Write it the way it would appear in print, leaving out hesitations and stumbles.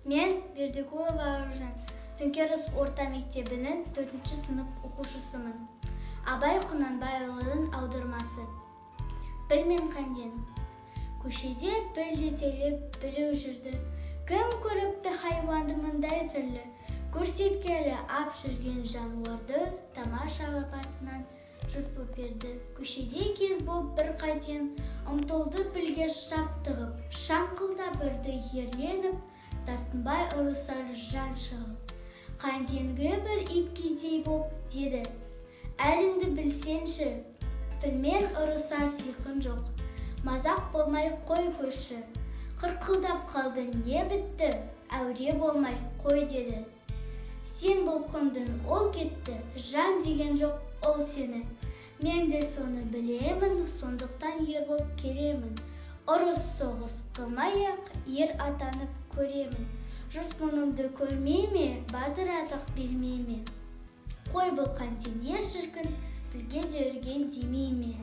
Мен Бердікулова Аружан, Төңкеріс орта мектебінің төртінші сынып оқушысымын. Абай Құнанбайұлының аудармасы. Піл мен Қанден. Көшеде піл жетелеп біреу жүрді. Кім көріпті хайуанды мұндай түрлі? Көрсеткелі ап жүрген жануарды тамашалап артынан жұрт боп ерді. Көшеде кез боп бір қайтен ұмтылды пілге шаптығып, шаңқылдап үрді ерленіп, тартынбай ұрысар жан шығып. Қанденгі бір ит кездей боп деді: «Әліңді білсеңші, пілмен ұрысар сиқың жоқ, мазақ болмай қой көрші». Қырқылдап қалды, не бітті, әуре болмай қой деді. Сен бұлқындың, ол кетті, жан деген жоқ ол сені. Мен де соны білемін, сондықтан ер боп келемін. Ұрыс соғыс қылмай ақ ер атанып көремін. Жұрт мұнымды көрмей ме, батыр атақ бермей ме? Қой, бұл Қантен ер шіркін, пілге де үрген демей ме?